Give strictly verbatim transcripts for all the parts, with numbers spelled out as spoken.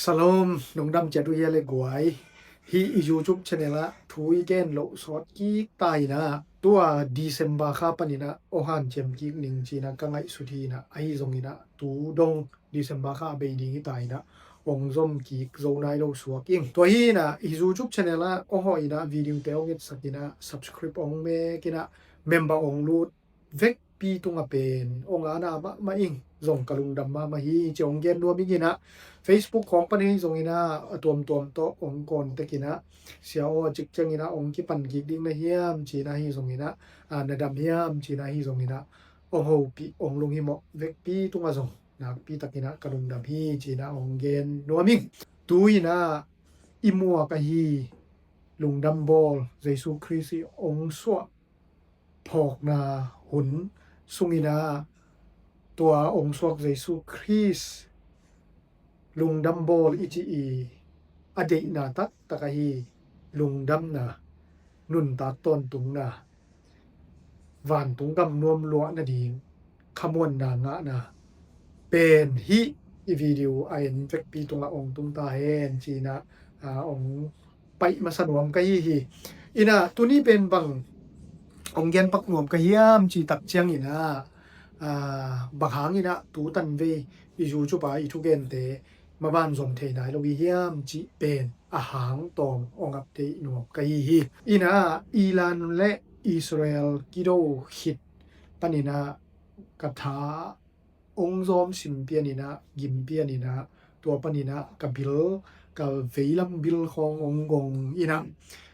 Salom, nong dam ciat uh hia le guai? Hih i YouTube channel ah thu i gen loh sawt kik ta in ah, tua December kha panin ah hong hanciam kik ning ci-in ah ka ngaihsut hi in ah, ahi zongin ah tu dong December kha a bei ding hi ta in ah, hong zom kik zo nai lo suak ing. Tua hi in ah i YouTube channel ah hong hawh in ah video te hong etsak in ah, subscribe hong mek in ah, member hong lut vekpi tungah pen hong ana mahmah ing. Zong ka lungdam mahmah hi ci hong gen nuam ing in ah, Facebook khawng pan ahi zongin ah a tuamtuam tawh hong contact in ah, Sia aw, a cik ciangin ah hong kipan kik ding na hiam ci-in ah, ahi zongin ah, a, na dam hiam ci-in ah, ahi zongin ah hong hopih, hong lunghimawh vekpi tungah zong nakpi takin ah ka lungdam hi ci-in ah hong gen nuam ing. Tu-in ah i muak ahi lungdam bawl Jesu Khrist i hong suah phawkna hun sungin ah, tua hong suak Jesu Khrist lungdam bawl i cih i a deihna taktak ahi lungdamna, nuntak tawntungna, vantung gam nuam luah nading khamuanna ngahna pen hih i video a en vekpi tungah hong tung ta hen ci-in ah, a, hong paih masa nuam ka hi hi. In ah tuni pen bang hong gen pak nuam ka hiam cih tak ciangin ah, a, bang hangin ah tu tanvei i YouTube a i thugente maban zom thei nai lo i hiam cih pen a hang tawm hong update nuam ka hi hi. In ah Iran le Israel kido khit panin ah ka tha hong zawm sim pian in ah, gim pian in ah, tua panin ah ka bil, ka veilam bil khawng hong gong in ah,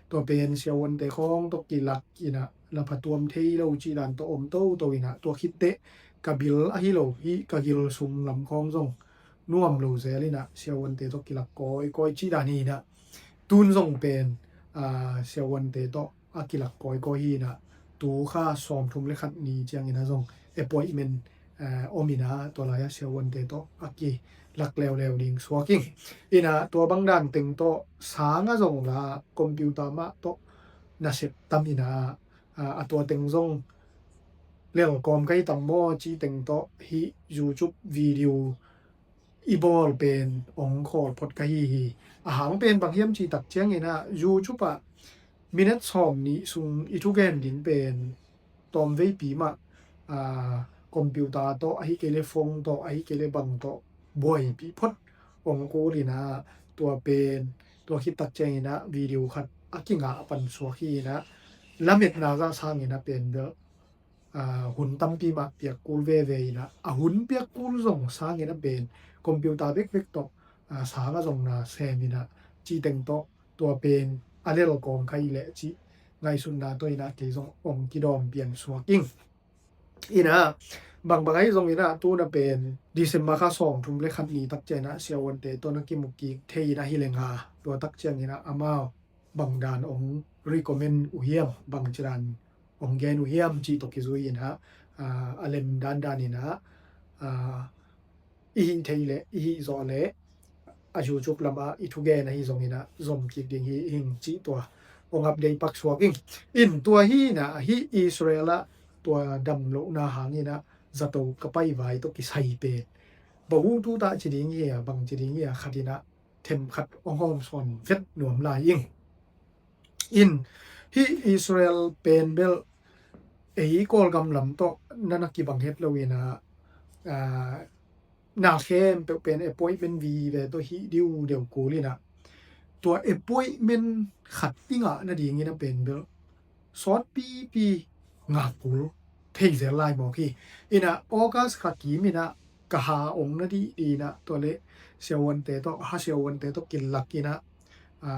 tua pen siavuante khawng tawh kilak in ah, na phatuam thei lo cih dan tawh om toto in ah, tua khit teh ka bil ahi lo hih ka gil sung lam khawng zong nuam lo zel in ah, siavuante tawh kilak kawikawi cih dan hi in ah, tun zong pen, a, siavuante tawh a kilak kawikawi hi in ah, tu kha sawmthum le khat ni ciangin ah zong appointment, a, om in ah, tua lai-ah siavuante tawh a kilak leuleu ding suak ing. In ah tua bang dan teng tawh sang a zong la computer mah tawh nasep tam in ah, a, a tua teng zong lelkawm ka hi tam maw cih teng tawh hih YouTube video i bawl pen hong khawl phot ka hi hi. A hang pen bang hiam cih tak ciangin ah YouTube ah minute sawm nih sung i thugen ding pen tawmveipi mah, a, computer tawh, ahi kei le phone tawh, ahi kei le bang tawh buaipih phot hong kul in ah, tua pen, tua khit tak ciangin ah video khat a kingah a pan suak hi in ah, lametna zah sangin ah pen bel, a, hun tampi mah piak kul veve in ah, a hun piak kul zong sangin ah pen computer bekbek tawh, a, sang a zong na sem in ah, cih teng tawh tua pen a lelkawm ka hi leh cih ngaihsutna tawh in ah kei zong hong kidawm pian suak ing. In ah bangbang ahi zongin ah tu-in ah pen December kha sawmthum le khat ni tak ciangin ah siavuante tawh na kimu kik thei in ah hi leng a, tua tak ciangin ah amau bang dan hong recommend uh hiam, bangci dan hong gen uh hiam cih tawh kizui in ah, a, a lem dandan in ah, a, i hih thei leh, i hih zawh leh a YouTube lamah i thugen ahi zongin ah zom kik ding hi ing cih tua hong update pak suak ing. In tua hi in ah, hih Israel ah tua damlohna hangin ah zato ka paivai tawh kisai pen, bang uh tu ta ci ding hi a, bang ci ding hi a, khat in ah themkhat hong hawm sawn vet nuam lai ing. In hih Israel pen bel ei Kawlgam lam tawh na na kibang het lo in ah, a, na khempeuh pen appointment vive tawh hih diu deuh kul in ah, tua appointment khat i ngah nadingin ah pen bel sawtpipi ngah kul thei zel lai mawk hi. In ah August kha kim in ah ka ha hong na dih dih in ah, tua leh siavuante tawh, ha siavuante tawh kilak in ah, a,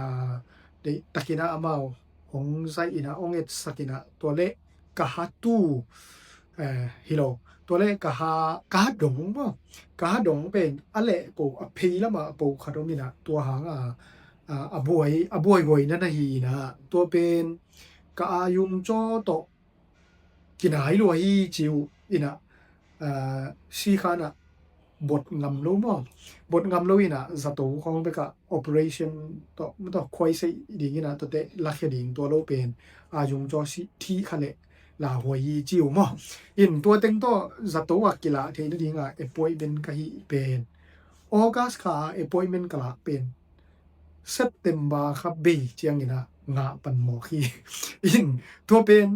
deihtakin ah amau hong zaih in ah, hong etsak in ah, tua leh ka ha tu, eh, hi lo, tua leh ka ha, ka ha dong maw, ka ha dong pen a leh po, a phei lamah po khat om in ah, tua hang a, a, a buai, a buaihuai na na hi in ah, tua pen ka a yung caw tawh kinai lua hi ci uh in ah, a, si khan ah bot ngam lo maw, bot ngam lo in ah zato khawng bek ah operation tawh, tawh khuaiseih ding in ah, tuate lakhia ding, tua lo pen a yung caw si thih kha leh lauhuai hi ci uh maw. In tua teng tawh zato ah kilah theih nading ah appointment ka hih pen August kha a appointment ka lak pen September kha bei ciangin ah ngah pan mawk hi. In tua pen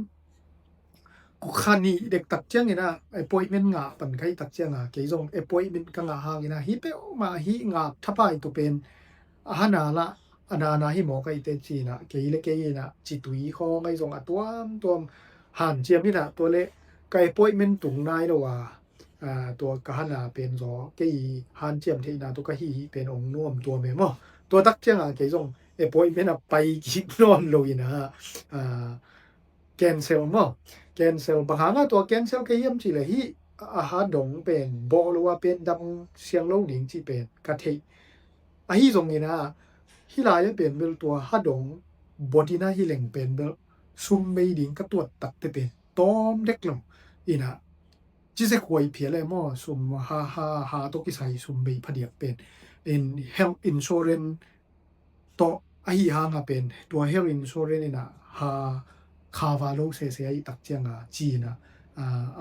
kha nih dektak ciangin ah appointment ngah pan ka hih tak cianga kei zong appointment ka ngah hangin ah hih peuhmah hih ngak thapai tua pen a hana lah a nana hi mawk a hih teh ci-in ah kei le kei in ah citui khawng ahi zong a tuamtuam hanciam in ah tua le ka appointment tung nai lo a, tua ka hana pen zaw kei hanciam theihna tua ka hih hih pen ong nuam tuam e maw. Tua tak cianga kei zong appointment a pai kik nawn lo in ah cancel maw. Cancel bang hanga tua cancel ka hiam cih leh hih a ha dong pen bawh lo a pen dam siang lo ding cih pen ka theih. Ahi zongin ah hih lai a pen bel tua ha dong bawtin ah hi leng pen bel sum bei ding ka tuat takte pen tawm dek lo in ah ci zek huai phial e maw. Sum ha ha ha tawh kisai sum bei phadiak pen in health insurance tawh ahi hanga pen tua health insurance in ah ha kha va lo sese ahi tak cianga ci-in ah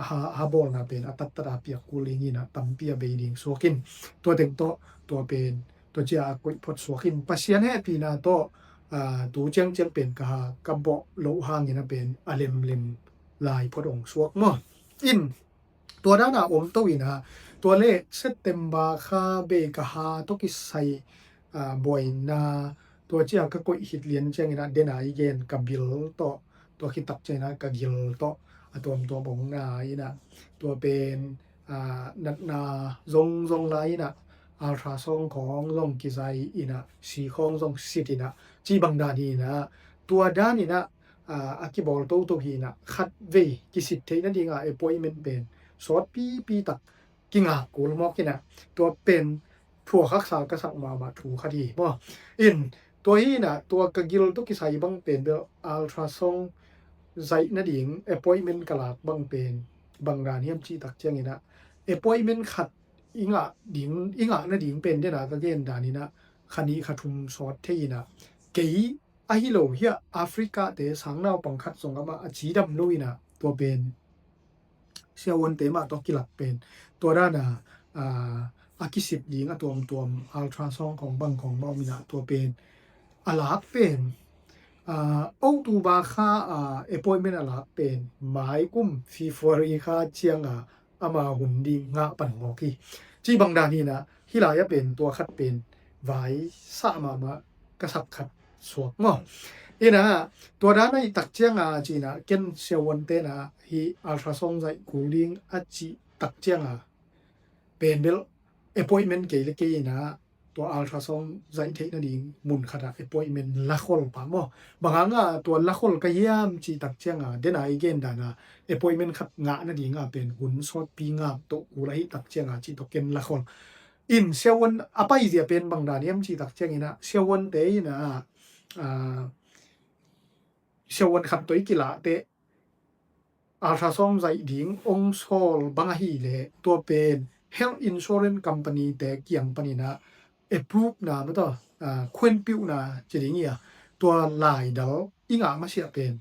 a ha, ha bawlna pen a tattat a piak kul ding in ah tampi a bei ding suak in tua teng tawh tua pen tua cia a koih phot suak in Pasian hehpihna tawh tu ciangciang pen ka ha ka bawh loh hangin a pen a lemlem lai phot ong suak maw. In tua dana om to in ah tua le September kha bei ka ha tawh kisai buaina tua cia ka koih khit lian ciangin ah dena i gen ka bil tawh tua khit tak ciangin ah ka gil tawh a tuamtuam ong na in ah tua pen natna zongzong la in ah ultrasound khawng zong kizai in ah si khawng zong sit in ah ci bang dan hi in ah tua dan in ah a kibawl toto hi in ah khat vei kisit theih nadinga appointment pen sawtpipi tak kingak kul mawk in ah tua pen thuak haksa ka sak mahmah thu khat hi maw. In tua hi in ah tua ka gil tawh kisai bang pen bel ultrasound zaih nading appointment ka lak bang pen bang dan hiam cih tak ciangin ah appointment khat i ngah ding i ngah nading pen dena ka gen dan in ah kha nih kha thum sawt thei in ah kei ahi lo hiah Africa te sangnaupang khat zong amah a cidam lo in ah tua pen siavuante mah tawh kilak pen tua dana a kisit ding a tuamtuam ultrasound khawng bang khawng mah om in ah tua pen a lak pen October kha a appointment a lak pen mai kum February kha cianga ama hun ding ngah pan mawk hi. Ci bang dan hi in ah hih lai a pen tua khat pen vai sah mahmah ka sak khat suak maw. In ah tua dan ahi tak cianga ci in ah ken siavuante in ah hih ultrasound zaih kul ding a cih tak cianga pen bel appointment kei le kei in ah tua ultrasound zaih theih nading mun khatah appointment lakhol pah maw. Bang hanga tua lakhol ka hiam cih tak cianga dena i gen dana appointment khat ngah nadinga pen hun sawtpi ngak toh kul ahi tak cianga cih tawh ken lakhol. In siavuan a paizia pen bang dan hiam cih tak ciangin ah siavuante in ah siavuan khat tawh i kilah teh ultrasound zaih ding ong sawl bang ahi leh tua pen health insurance company te kiang panin ah approve na mataw khuenpiuhna ci ding hi a tua laidal i ngah masiah pen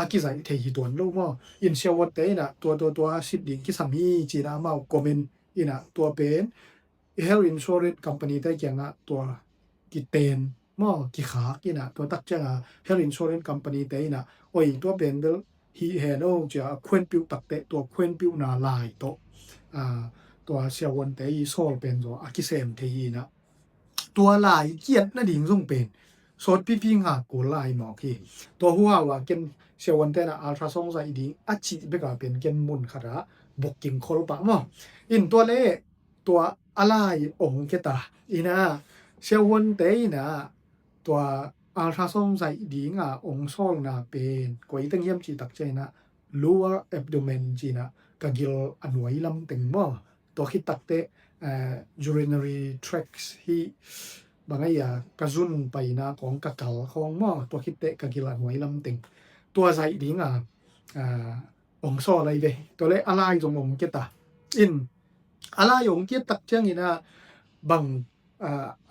a kizaih thei hi tuan lo maw. In siavuante in ah tua tua tua sit ding kisam hi ci in ah amau comment in ah tua pen health insurance company te kiangah tua kiten maw kikhak in ah tua tak cianga health insurance company te in ah oi tua pen bel hih hen o cia a khuenpiuh takteh tua khuenpiuhna lai tawh tua siavuante i sawl pen zaw a kisem thei hi in ah tua lai kiat nading zong pen sawtpipi ngak kul lai mawk hi. Tua huhau a ken siavuante in ah ultrasound zaih ding a cih beka pen ken mun khatah booking khol pah maw. In tua le tua a lai ong keta in ah siavuante in ah tua ultrasound zaih dinga ong sawlna pen koi teng hiam cih tak ciang in ah lower abdomen ci in ah ka gil a nuai lam teng maw tua khit takteh urinary tracts hi bang ahi a ka zun paina kawng ka kal khawng maw tua khitteh ka gil a nuai lam teng tua zaih dinga ong sawl ahi ve. Tua le a lai zong ong keta in a lai ong kiat tak ciangin ah bang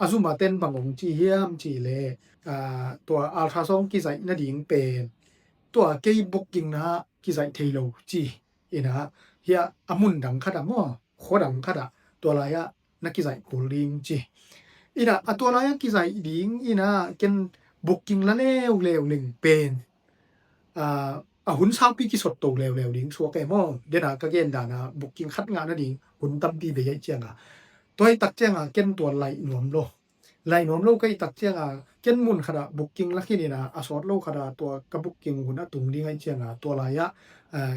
a zuma ten bang ong ci hiam cih leh tua ultrasound kizaih nading pen tua kei booking na kizaih thei lo ci in ah hiah a mun dang khatah maw khua dang khatah tua lai-ah na kizaih kul ding ci. Inah a tua lai-ah kizaih ding inah ken booking la leuleu leng pen a hun saupi kisot to leuleu ding suak e maw. Dena ka gen dana booking khat ngah nading hun tampi bei aih cianga, tua aih tak cianga ken tua laih nuam lo. Laih nuam lo ka hih tak cianga ken mun khatah booking la khin ina a sawt lo khatah tua ka booking hun a tung ding aih cianga tua lai-ah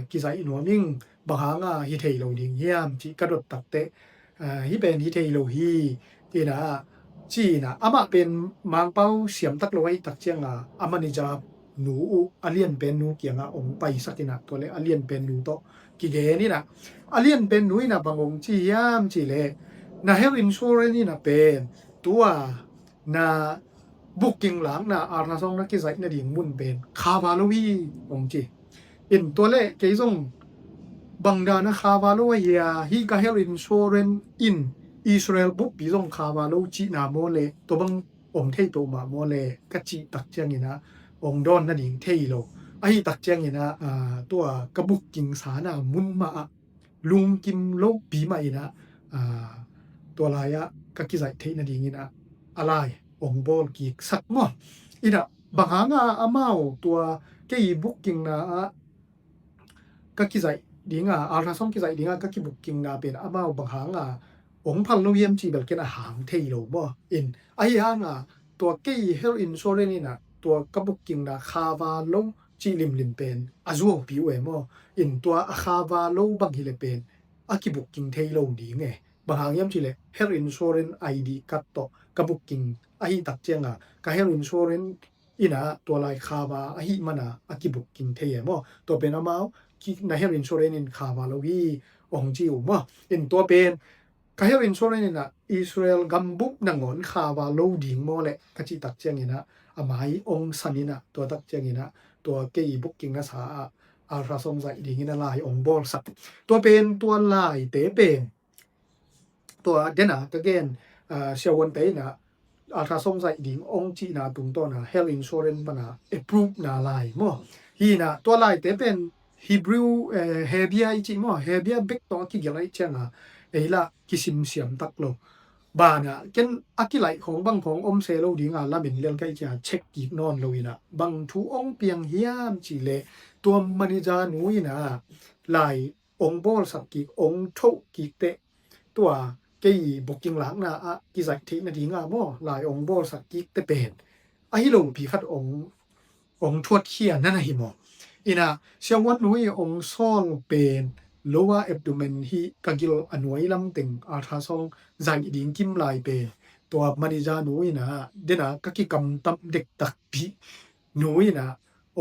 kizaih nuam ing, bang hanga hi thei lo ding hiam cih ka dot takteh hi pen hi thei lo hi. Ina ci ina amah pen Mangpau siam tak lo aih tak cianga a manager nu uh a lianpen nu kianga ong paisak ina tua le a lianpen nu tawh kigen ina a lianpen nu ina bang ong ci hiam ci le na health insurance ina pen tua na booking lakna ultrasound na kizaih nading mun pen khava lo hi ong ci. In tua le kei zong bang dana khava lo ahia, hi ka health insurance in Israel buppi zong khava lo cihna maw le tua bang om thei peuhmah maw le ka cih tak ciangina ong dawn nading thei lo. Ahi tak ciangina tua ka booking sana mun mah ah lungkim lopi mah ina tua lai-ah ka kizaih theih nadingina a lai ong bawl kik sak maw. Ina bang hanga amau tua kei booking na ah ka kizaih dinga ultrasound kizaih dinga ka kibooking na pen amau bang hanga ong phal lo hiam ci bel ken a hang thei lo maw. In ahi hanga tua kei health insurance ina tua ka booking na khava lo cih limlim pen a zuaupi uh e maw. In tua a khava lo bang hi le pen a kibooking thei lo ding e. Bang hang hiam ci le health insurance I D card tawh ka booking ahi tak cianga ka health insurance ina tua lai khava ahi mana a kibooking thei e maw. Tua pen amau na health insurance in khava lo hi ong ci uh maw. In tua pen ka health insurance ina Israel gambup nangawn khava lo ding maw le ka cih tak ciangina a mai ong san ina tua tak ciangina tua kei booking na sa ah ultrasound zaih dingina lai ong bawlsak. Tua pen tua laite pen tua dena ka gen siavuante ina ultrasound zaih ding ong cihna tungtawna health insurance pana approve na lai maw. Hina tua laite pen Hebrew Hebia i cih maw, Hebia bek tawh a kigelh aih cianga ei lah kisimsiam tak lo. Bana ken a kilaih khawng bang khawng om se lo dinga lamin lial ka i cianga check kik nawn lo ina bang thu ong piang hiam ci le tua manager nu ina lai ong bawlsak kik ong thoh kik teh tua kei booking lakna ah kizaih theih nadinga maw lai ong bawlsak kik te pen ahi lopi khat ong ong thuatkhia nan ahi maw. Ina siavuan nu i ong sawl pen lower abdomen hi ka gil a nuai lam teng ultrasound zaih ding kim lai pen tua manager nu ina dena ka kikamtam dektakpi nu ina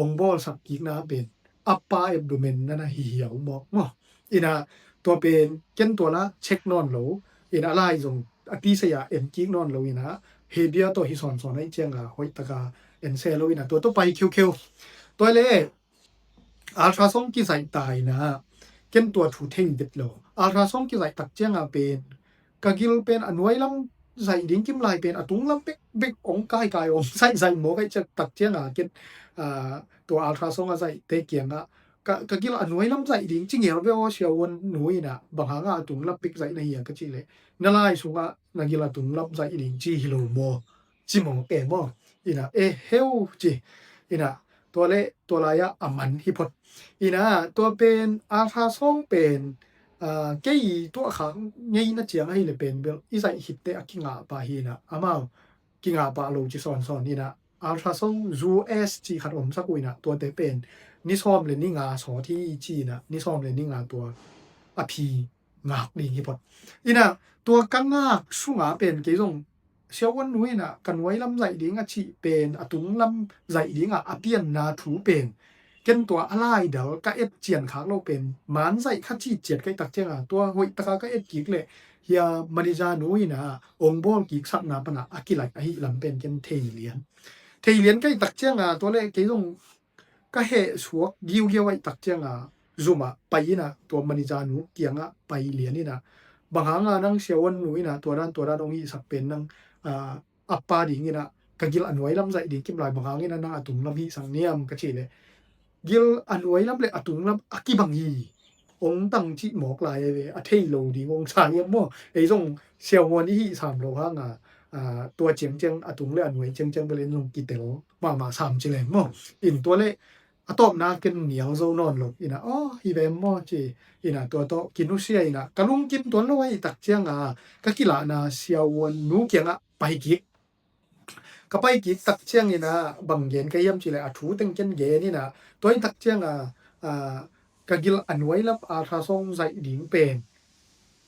ong bawlsak kikna pen upper abdomen nana hi hiau mawk maw. Ina tua pen ken tua la check nawn lo ina lai zong a pi saya en kik nawn lo ina Hebia tawh hi sawnsawn aih cianga hoih taka en se lo ina tua tawh pai kheukheu. Tua le ultrasound kizaih ta ina ken tua thu thei vet lo. Ultrasound kizaih tak cianga pen ka gil pen a nuai lam zaih ding kim lai pen a tung lam bek bek ong kaikai ong zaih zaih mawk aih ciak tak cianga ken tua ultrasound a zaihte kianga ka gil a nuai lam zaih ding ci ngial ve aw siavuan nu ina bang hanga a tung lam bek zaih na hi a ka cih leh na lai sungah na gil a tung lam zaih ding ci hi lo maw. Ci mawk e maw. Ina e heu ci ina tua le tua lai-ah a man hi phot. Ina tua pen ultrasound pen kei tuah khak ngei na ciang ahi le pen bel i zaih hitte a kingah pah hi ina amau kingah pah lo ci sawnsawn ina ultrasound U S ci khat omsak uh ina tuate pen ni sawm le ni nga sawt hi ci ina ni sawm le ni nga tua a phi ngak ding hi phot. Ina tua ka ngak sunga pen kei zong siavuan nu ina ka nuai lam zaih ding a cih pen a tung lam zaih dinga a pianna thu pen ken tua a laidal ka et cian khak lo pen man zaih kha cih ciat ka i tak cianga tua hoih taka ka et kik leh hia manager nu ina ong bawl kik sakna pana a kilaih ahi lam pen ken thei lian. Thei lian ka i tak cianga tua le kei zong ka heh suak giugiau aih tak cianga zumah pai ina tua manager nu kiangah pai lian ina bang hanga nang siavuan nu ina tua dan tua dan ong hihsak pen nang a pa ding ina ka gil a nuai lam zaih ding kim lai bang hang ina nang a tung lam hihsak niam ka cih leh gil a nuai lam le a tung lam a kibang hi ong tang cih mawk lai e ve, a thei lo ding ong sa hiam maw? Ei zong siavuan i hih sam lo hanga, a, tua ciangciang a tung le a nuai ciangciang bel en zong kitel mahmah sam ci leng maw? In tua le a tawpna ken nial zo nawn lo ina, aw hi ve maw ci ina, tua tawh kinusia ina ka lungkim tuan lo ahi tak cianga ka kilahna siavuan nu kiangah pai kik. Ka pai kik tak ciangina bang gen ka hiam cileh a thu teng ken gen ina, tua hi tak cianga, a, ka gil a nuai lam ultrasound zaih ding pen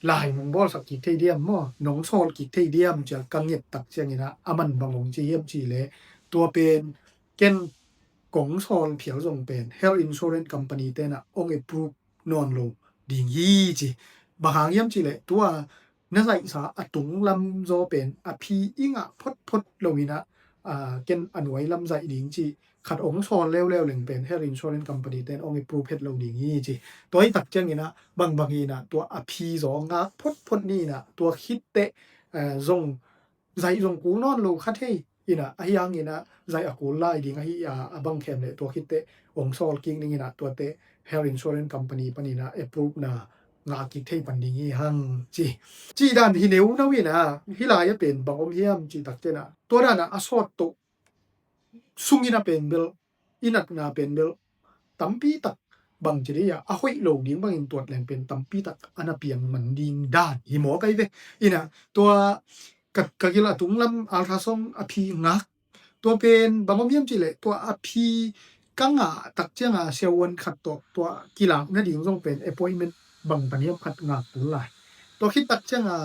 lai mong bawlsak kik thei diam maw, nong sawl kik thei diam cia ka nget tak ciangina a man bang ong ci hiam cileh tua pen ken kong sawl phial zong pen health insurance company tena ong approve nawn lo ding hi ci. Bang hang hiam cileh tua na zaihsa a tung lam zaw pen a phi i ngah photphot lo ina, a, ken a nuai lam zaih ding ci khat ong sawl leuleu leng pen health insurance company ten ong approve het lo ding hi ci. Tua hi tak ciangina bangbang ina tua a phi zaw ngak photphot ni ina tua khitteh, a, zong zaih zong kul nawn lo kha thei ina, ahi hangina zaih a kul lai ding ahi a, a bang khem le tua khitteh ong sawl kik ning ina tuate health insurance company panina approve na ngak kik thei pan ding hi hang ci. Ci dan hi neu nau ina, hi lai a pen bang om hiam ci tak ciana tua dana a sawt toh sungina pen bel i natna pen bel tampi tak bang ci dei a, a hoih lo ding bangin tuat leng pen tampi tak a na piang man ding dan hi mawk ahi ve. Ina tua ka, ka gil a tung lam ultrasound a phi ngak tua pen bang om hiam cileh tua a phi ka ngah tak cianga siavuan khat tawh tua kilak nading zong pen appointment bang pan hiam khat ngak kul lai. Tua khit tak cianga,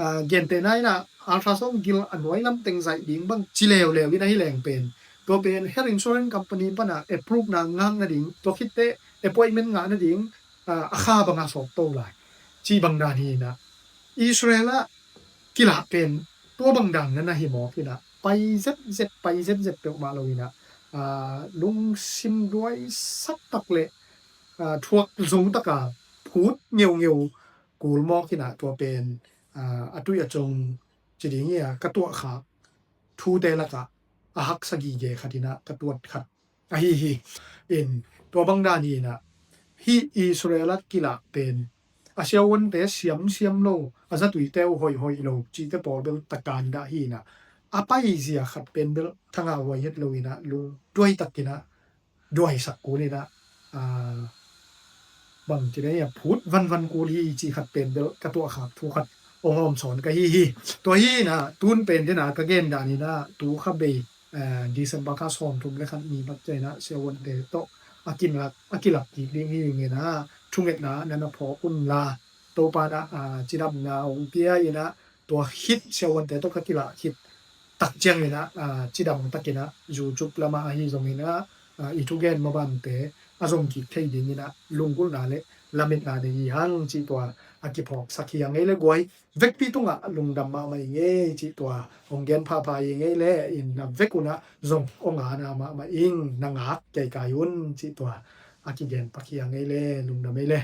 a, gentehna ina ultrasound gil a nuai lam teng zaih ding bang ci leuleu ina hi leng pen tua pen health insurance company pana approve na ngak nading tua khitteh appointment ngah nading, a, a kha banga sawp to lai ci bang dan hi ina Israel ah kilah pen tua bang dan nana hi mawk ina pai zetzet pai zetzet peuhmah lo ina, a, lungsim duai sak tak le, a, thuak zo taka phut ngeungeu kul mawk ina tua pen, a, a tui a cong ci ding ia ka tuahkhak thute lakah a haksa gige khat ina ka tuat khat ahi hi. In tua bang dan hi ina hi Israel a kilah pen a siavuante siamsiam lo, a zatuite uh hoihhoih lo cite pawl bel takan dah hi ina a paizia khat pen bel thangah huai het lo ina lung duai tak ina duaisak kul ina, a, bang ci dei a phut vanvan kul hi ci khat pen bel ka tuahkhak thu khat ong hawm sawn ka hi hi. Tua hi ina tun pen dena ka gen dan ina tu kha bei, a, December kha sawm thum le khat ni mat ciang ina siavuante tawh a kilak, a kilak kik ding hi ina thungetna nana phawk unla Topa na, a, cidamna ong pia ina tua khit siavuante tawh ka kilah khit tak ciang ina, a, cidam tak ina YouTube lama ahi zong ina, a, i thugen mabante a zong kik thei ding ina lunggulhna le lametna nei hi hang ci tua a kiphawksak hi a ngei le guai vekpi tungah lungdam mahmah i ngei ci tua ong gen phapha i ngei le in na vek unah zong ong ana mahmah ing na ngak keikai un ci tua a kigen pak hi a ngei le lungdam ei le.